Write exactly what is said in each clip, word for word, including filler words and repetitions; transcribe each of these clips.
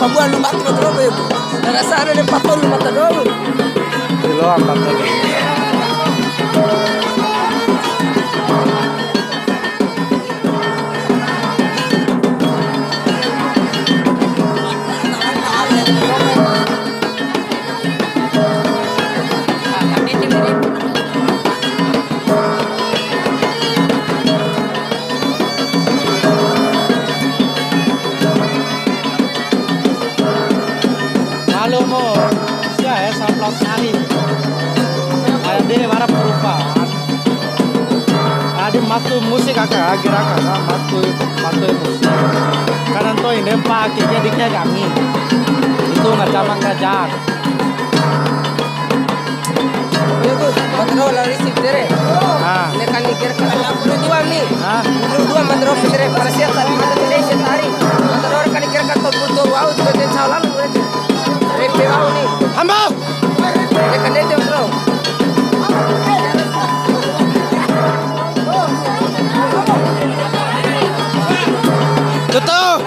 Dua lu mata dua be. Rasa ada ne patolu mata dua lu. Di loa patolu. Malumu, sia ya, samplas nari. Ade wara perubahan. Ade matu musik aka, akhir aka, matu, matu musik. Kanan to'i, dempa akhirnya diknya kami. Itu nggak sama kerajaan. Bagus, matro la risip tere. Ah. Ne kani kira kan dua ni. Ah. Dua matro tere, para sia tadi, matro tere sia tari. Matro kani kira kan tolu puluh dua, wow, itu dia salah lu, tere. Repe wow ni. Hamba. Ne kani dia, matro. Tutup.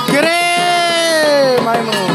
Kere, mai mu.